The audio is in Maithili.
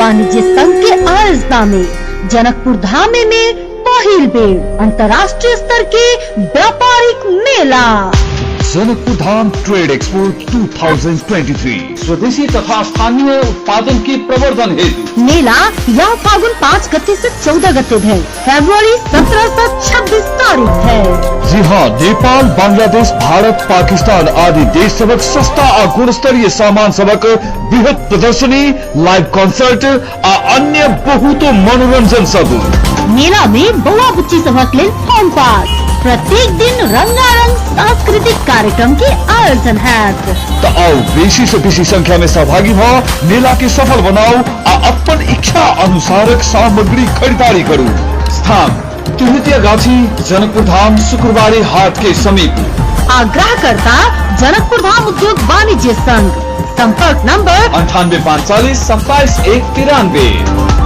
वाणिज्य संघ के आयोजना में जनकपुर धामे में पहिल बेर अंतर्राष्ट्रीय स्तर के व्यापारिक मेला। Janakpur Dham trade expo 2023। स्वदेशी तथा स्थानीय उत्पादन के प्रवर्धन हेतु मेला यह फागुन 5 गते से 14 गते धरि, फरवरी 17 से 26 तारीख धरि। जी हाँ, नेपाल, बांग्लादेश, भारत, पाकिस्तान आदि देश सबक सस्ता आ गुणस्तरीय सामान सबक बृहत प्रदर्शनी, लाइव कॉन्सर्ट आ अन्य बहुतो मनोरंजन सब। मेला में बौआ बुच्ची सबक लेल फन पार्क, प्रत्येक दिन रंगारंग सांस्कृतिक कार्यक्रम के आयोजन हैत। तो आओ बेसी से बेसी संख्या में सहभागी भ मेला के सफल बनाओ आ अपन इच्छा अनुसारक सामग्री खरीदारी करू। स्थान तिरहुतिया गाछी, जनकपुर धाम, शुक्रवारी हाट के समीप। आग्रहकर्ता जनकपुर धाम उद्योग वाणिज्य संघ। संपर्क नंबर 98 5 40 27 1 93।